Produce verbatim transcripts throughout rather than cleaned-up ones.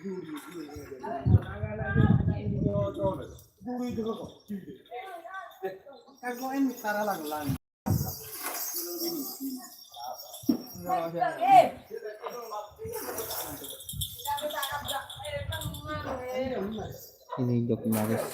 Ini joknya, guys.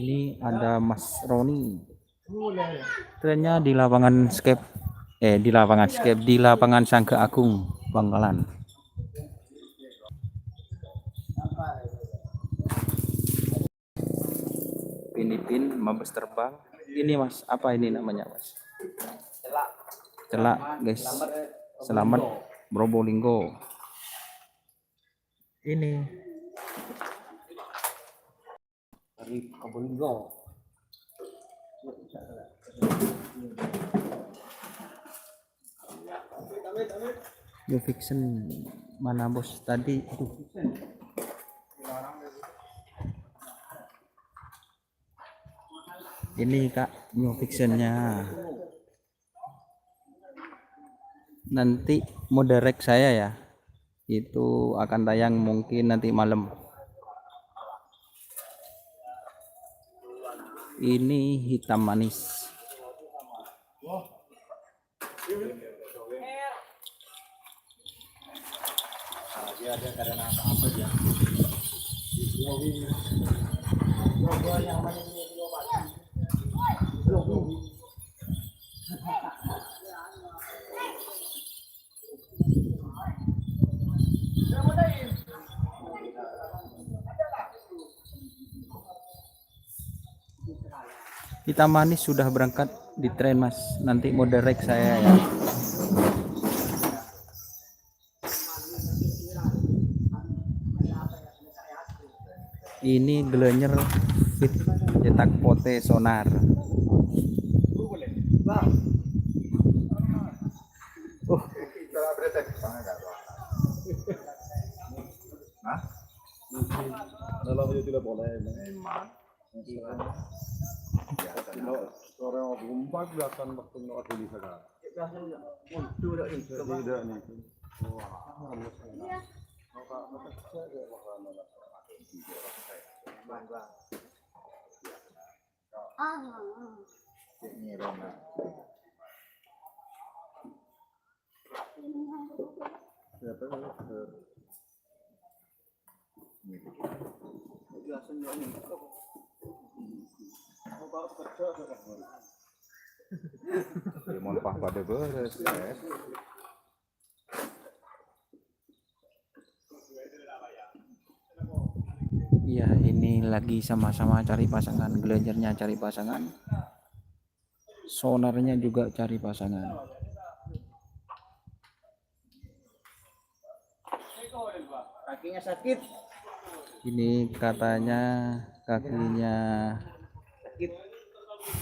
Ini ada Mas Roni. Trennya di lapangan skep, eh, di lapangan skep, di lapangan Sangga Agung, Bangkalan. Pin-ipin, mabes terbang. Ini, Mas, apa ini namanya, Mas? Celak, guys. Selamat, Probolinggo. Ini. Dari Probolinggo. New Vision mana, Bos, tadi? Aduh. Ini, Kak, New Vision-nya. Nanti mau direct saya ya. Itu akan tayang mungkin nanti malam. Ini hitam manis. Hitam manis sudah berangkat di tren, Mas. Nanti mau direct saya ya. Ini Glenyer fit cetak pote sonar. Uh. Hah? Dalam itu tidak boleh. Memang. Sore ngomong biasa waktu no dulu sekarang. Tidak nih. Wah. Ya, mon pas pada beres, eh. Iya, ini lagi sama-sama cari pasangan, Glenyer-nya cari pasangan. Sonarnya juga cari pasangan. Kakinya sakit. Ini katanya kakinya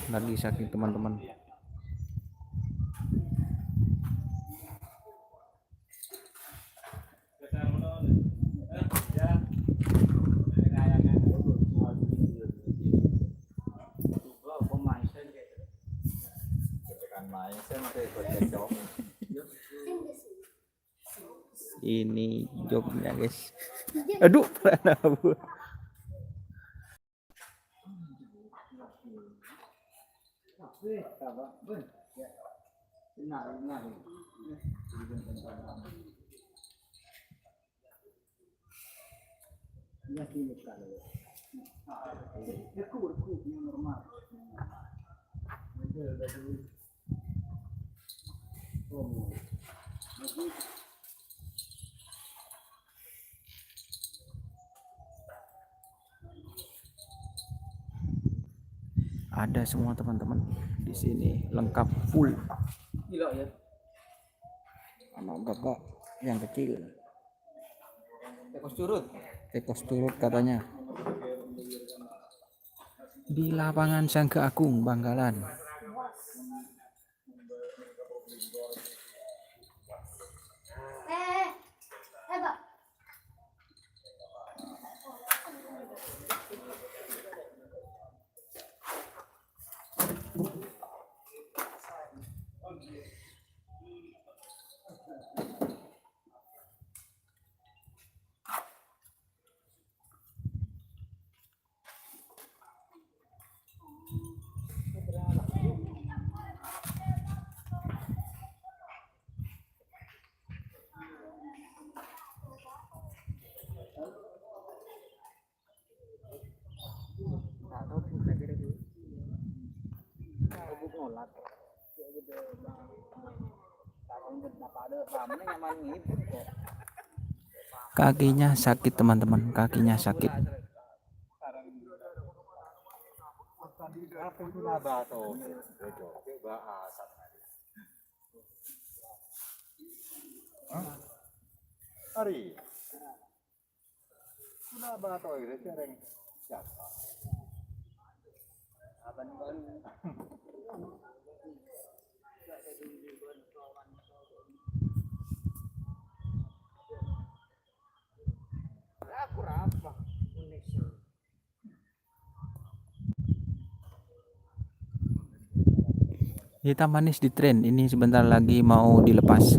lagi sakit, teman-teman. Ini joknya, guys. Aduh, pernah nabur. Ada semua, teman-teman, di sini lengkap full. Gila ya. Sama bapak yang kecil. Tikus curut. Tikus curut katanya. Di lapangan Sangga Agung, Bangkalan. Kakinya sakit, teman-teman, kakinya sakit. Hah? Ari. Kula batoe rè sèrèng sapa? Hitam manis di tren, ini sebentar lagi mau dilepas.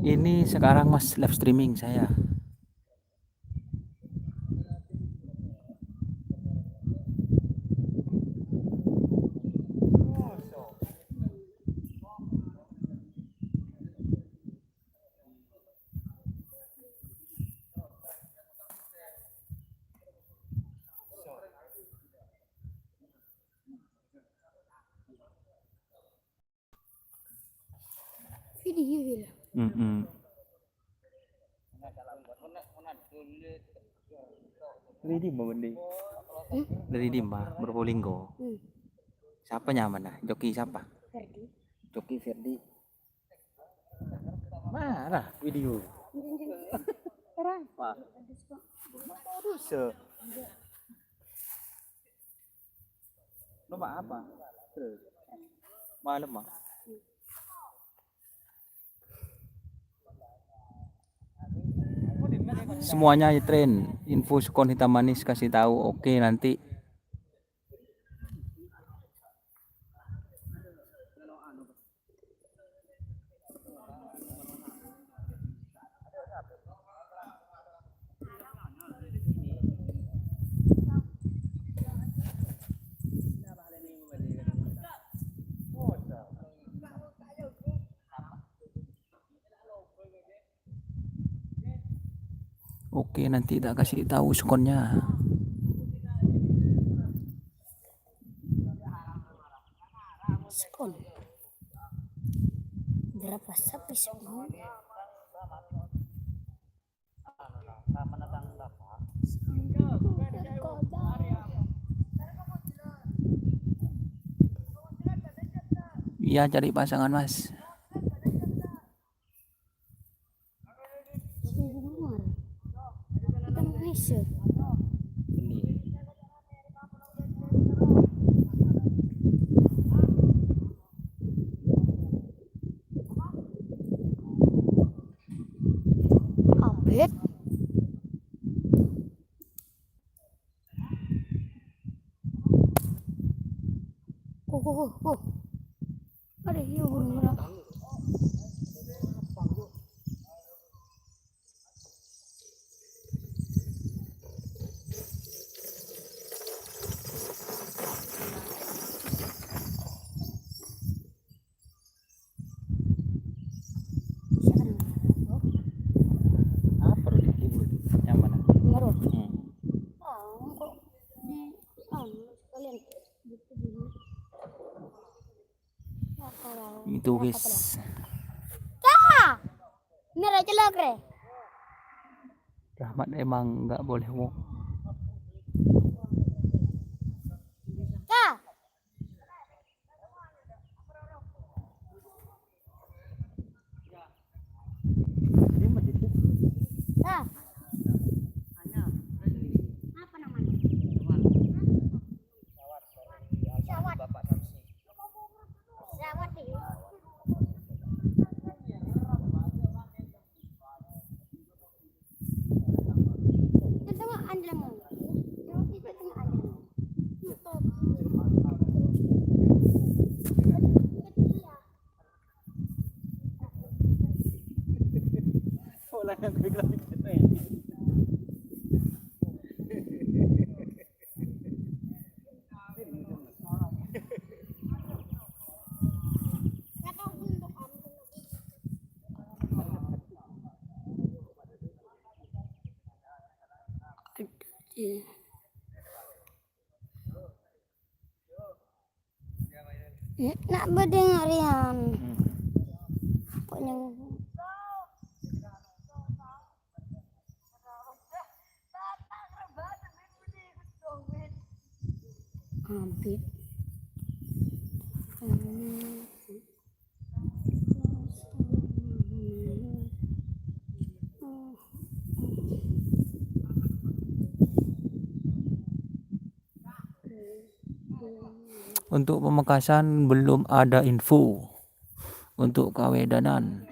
Ini sekarang, Mas, live streaming saya. Video, video. Mm-mm. Dari dimma, Bende? Hmm? Dari dimma, Probolinggo? Hmm. Sapa nyamana? Joki sapa? Ferdi. Joki Ferdi. Mana video? Kenapa? Terus. Nomor apa? Terus. Malam, Mak. Semuanya ya, Tren. Info sekon hitam manis kasih tahu. Oke, nanti. Oke, nanti tak kasih tahu skonnya. Skon. Berapa sapi skon? Iya, cari pasangan, Mas. Ini. Abet. Oh, oh, oh, oh. Ada hiu burung merah. Apa tuh, Ibu? Yang mana? Baru. Hmm. Ah, kok di, ah, sekalian. Gitu, gitu. Itu, guys. Ka! Mera celok, re. Rahmat emang nggak boleh walk. Ka! Nah. Apa namanya? Pesawat. Pesawat, ya. Kan sama anjleng. Tapi itu cuma anjleng. Nak bâdâ ngarian. Hmm. Kok nyeng-, Abit. Untuk Pamekasan belum ada info untuk kawèdanan.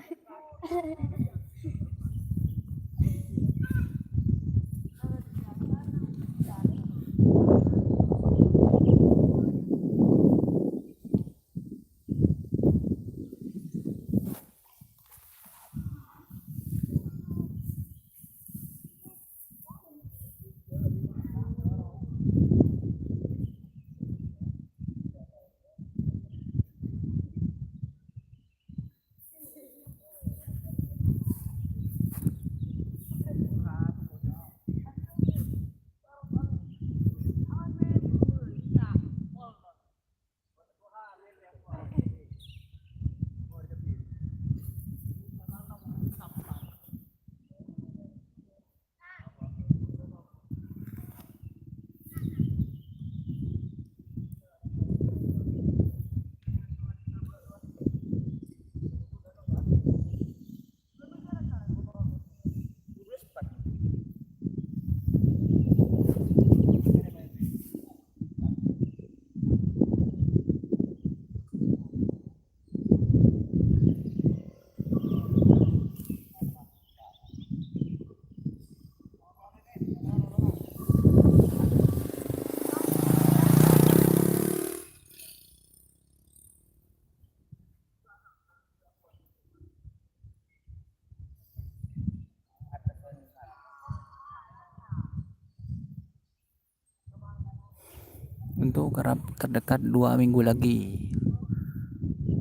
Untuk kerap terdekat dua minggu lagi.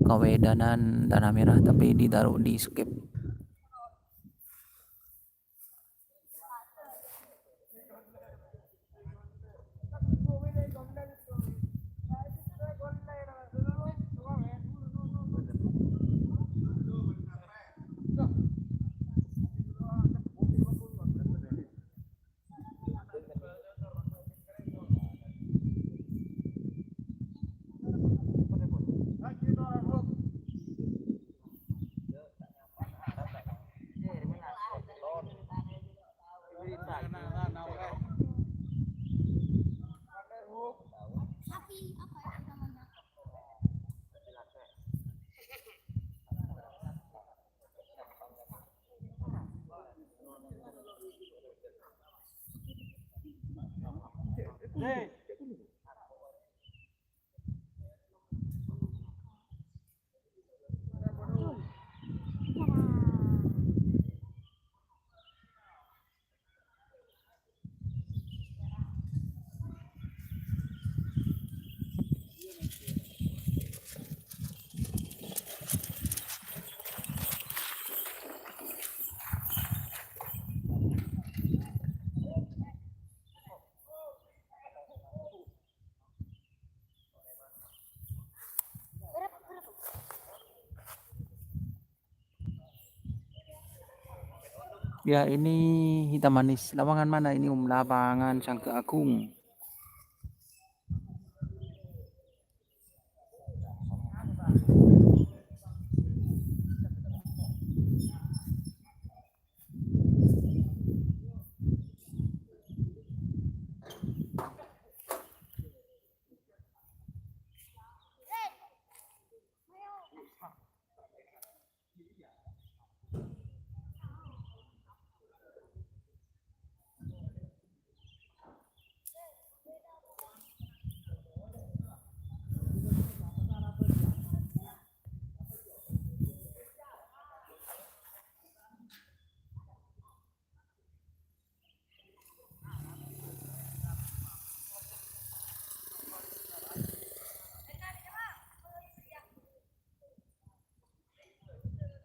Kawèdanan Tanah Merah, tapi ditaruh di skip. Ya, ini hitam manis. Lapangan mana ini, Om? Lapangan Sangga Agung.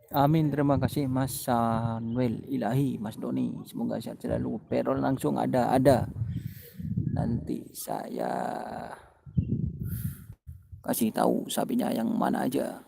Amin. Terima kasih, Mas Samuel Ilahi, Mas Doni. Semoga sehat selalu. Perol langsung ada, ada. Nanti saya kasih tahu sapinya yang mana aja.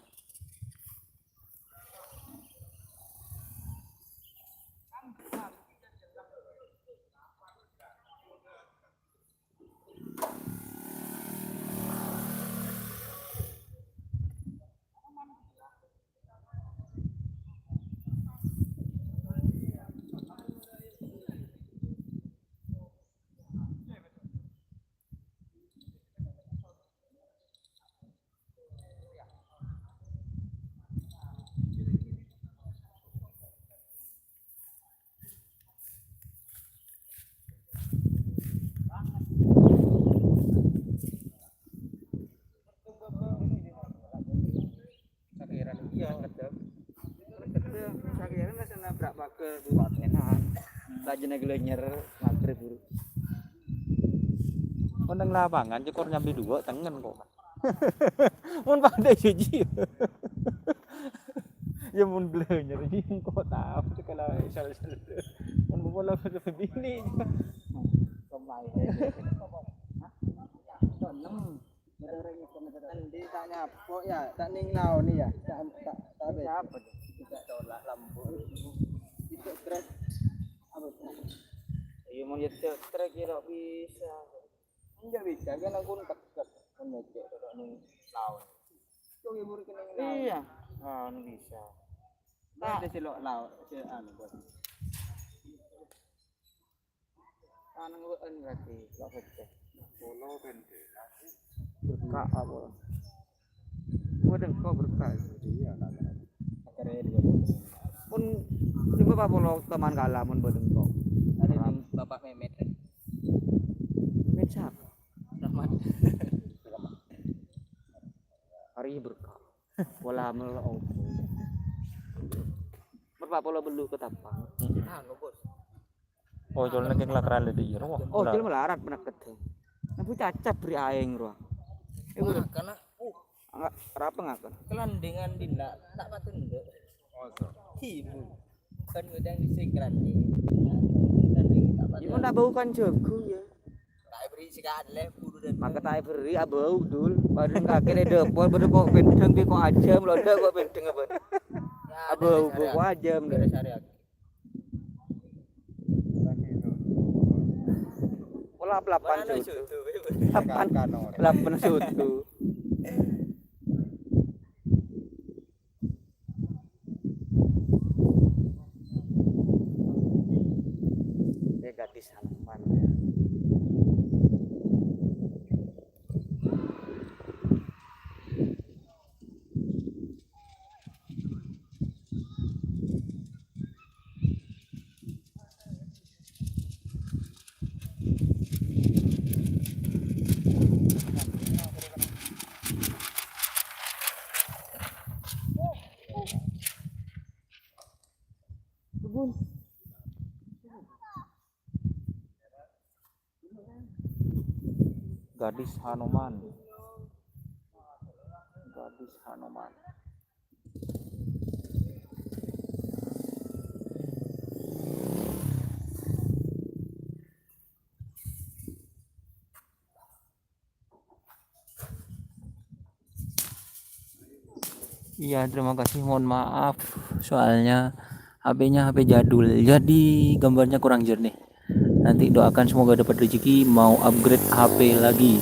Sakiran, iya. Sakiran rasa nabrak pagar, Bu. Enak. Lajune gelenyer, maghrib, Bu. Mun nang lapangan, cokor nyambi dua, tengen kok. Mun padha siji. Ya, mun gelenyer, iki engko tau, kalau sel-sel. Mun pola bini. Pemain. Hah? Endi ta' nyapo ya, ta' ning laone ya, ta', ta', ta'. Siapa tuh? Tidak tolak lampu. Itu trek. Apa? Iya, mau ya trek ya, tak bisa. Enggak bisa, kan aku deket, kan ngecek, tok ning laut. Tuh, ibu kena ning laut. Iya. Ah, ini bisa. Ada si lok laut, si anu, bos. Tanang we'en berarti, kok gede. Kono ben dhewe. Berkah apa? Gua dengko berkah. Iya, lah. Keren, ya. Pun, coba Pak Polo teman kalah, mun boten kok. Ada di Bapak Memet, eh. Memet siapa? Rahmat. Hari berkah. Pola melo. Mer Pak Polo belu ketapang. Anu, Bos. Oh, jol nengking lakaran lede iya, roh. Oh, jol melarat penakut. Nabu cacat beri aeng, roh. Eh, udah. Makana, uh, enggak, rapa ngakan? Kelandingan dina, tak patut ndek. Oh, so. Ibu. Kan udah di sing kelanding. Kelanding tak patut. Ibu tak bau kan jago ya. Tak beri sih kan, leh, buru dan maka tak beri abau, Dul. Padahal kakek ada depol, pada kok benteng, kok ajam, lo ada kok benteng apa? Ya, abau, ada kok ajam, deh. Ada syariat. Pola lapan soto. Lapan, lapan soto. Ini gadis halaman, ya. Gadis Hanoman. Gadis Hanoman. Iya, terima kasih. Mohon maaf, soalnya H P-nya H P jadul, jadi gambarnya kurang jernih. Nanti doakan semoga dapat rezeki, mau upgrade H P lagi.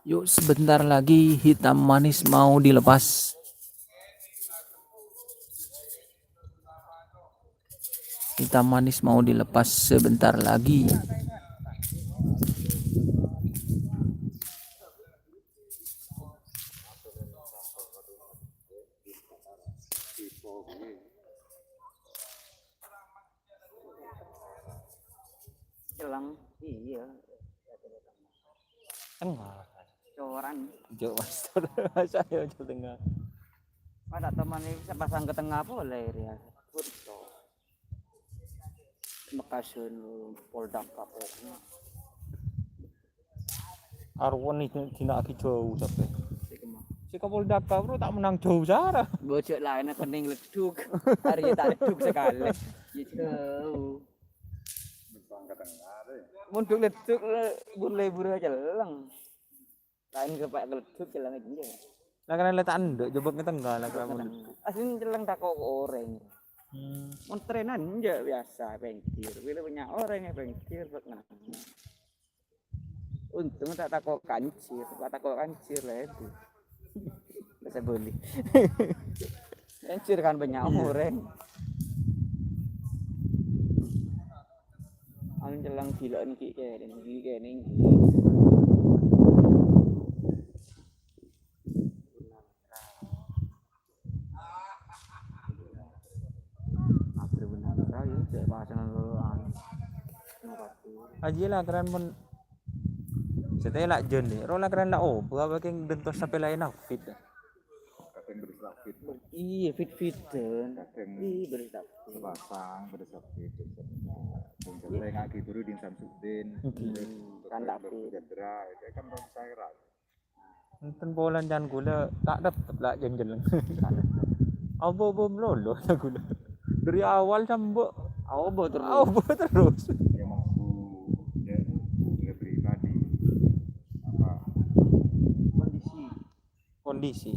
Yuk, sebentar lagi hitam manis mau dilepas. Hitam manis mau dilepas sebentar lagi. Celleng, iya. Tengah. Coran. Jo, Mas. Masa ya, jo, tengah. Pada teman ini bisa pasang ke tengah boleh dia. Foto. Mekasen Polda kapoknya. Arwani dina agi jauh sampe. Sik mah. Si Kapolda, bro, tak menang jauh cara. Bocok lainnya kening leduk. Hari tak leduk sekali. Ya jauh. Munduk leduk, le-, bur-lebur aja leleng. Lain ke pak leduk, celleng aja. Lah, kena letak nduk, jebak ngetengah lah, kena munduk. Asli celleng tako oreng. Hmm. Mon trenan enggak biasa, pengkir. Bila banyak orang yang pengkir, bak nang. Untung tak tako kancir, tak tako kancir lah itu. Bisa beli. Kancir kan banyak orang. Anu celleng gila niki kayak ini, niki kayak ini. Akhir benar, ya, cek pasangan lo, anu. Aji lah keren pun. Setelah jen deh, rola keren lah, oh, buah pakai dentos sampai lain outfit dah. Kadang berserapit. Iya, fit-fitan. Kadang iya, berserapit. Sepasang, berserapit, berserapit. Yang saya nggak gitu, Rudin Samsudin. Hmm. Terus kan Dokter tak Dokter fit. Jadra, itu kan belum saya ragu. Enten polan can gula, tak dapet lah jeng-jeleng. Apa-apa melolo can gula. Dari awal sampe. Apa terus? Apa terus? Ya, mau bu, ya, bu, ya, pribadi. Apa? Kondisi. Kondisi.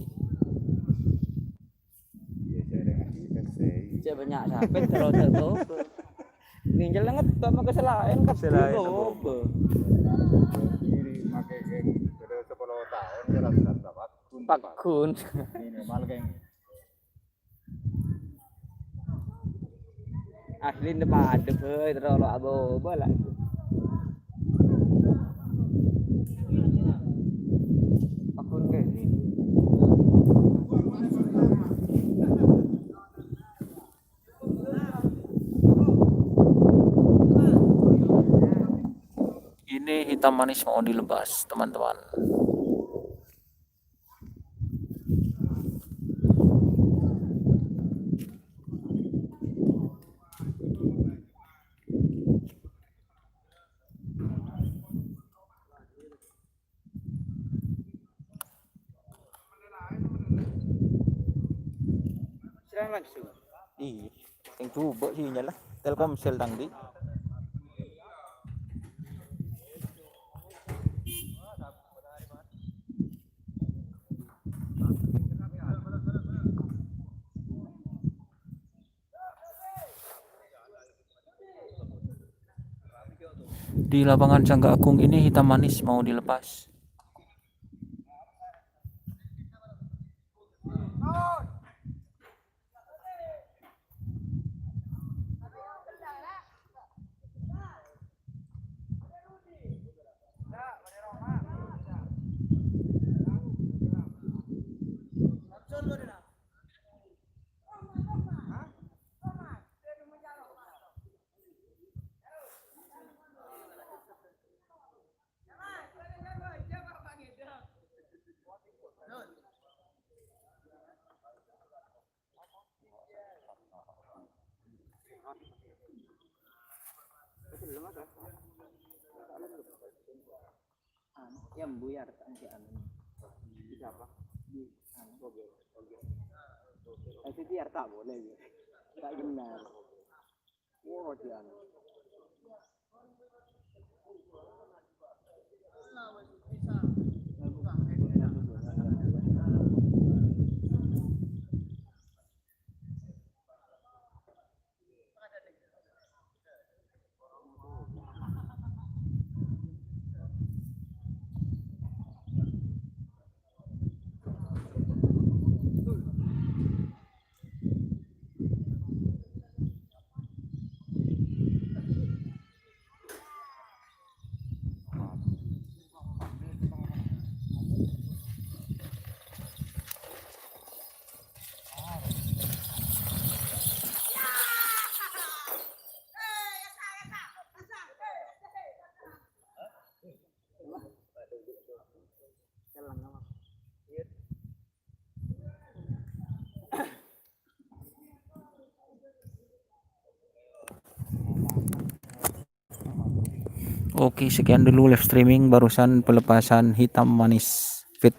Iya, jarang lagi, let's say. Cek banyak sampai terus tuh. Ini jeleng ngetok mau kesalahan kan. Kesalahan dulu apa? Apa? Jadi pakai kayak sudah sepuluh tahun, ya, rata-rata pakun. Pakun. Minimal kayak Asli ndak padha, boy, terus lo abo-abo lah. Pakun kene. Ini hitam manis mau dilepas, teman-teman. Serang langsung. Iya, yang coba sinyal lah. Telkomsel tang di. Di lapangan Cangga Agung ini hitam manis mau dilepas. Anu, ya, Bu, ya, tak ada anu. Di siapa? Di anu. Oke, oke. Itu dia tak boleh, ya. Tak benar. Wah, dia anu. Oke, sekian dulu live streaming barusan pelepasan Hitam Manis Fit.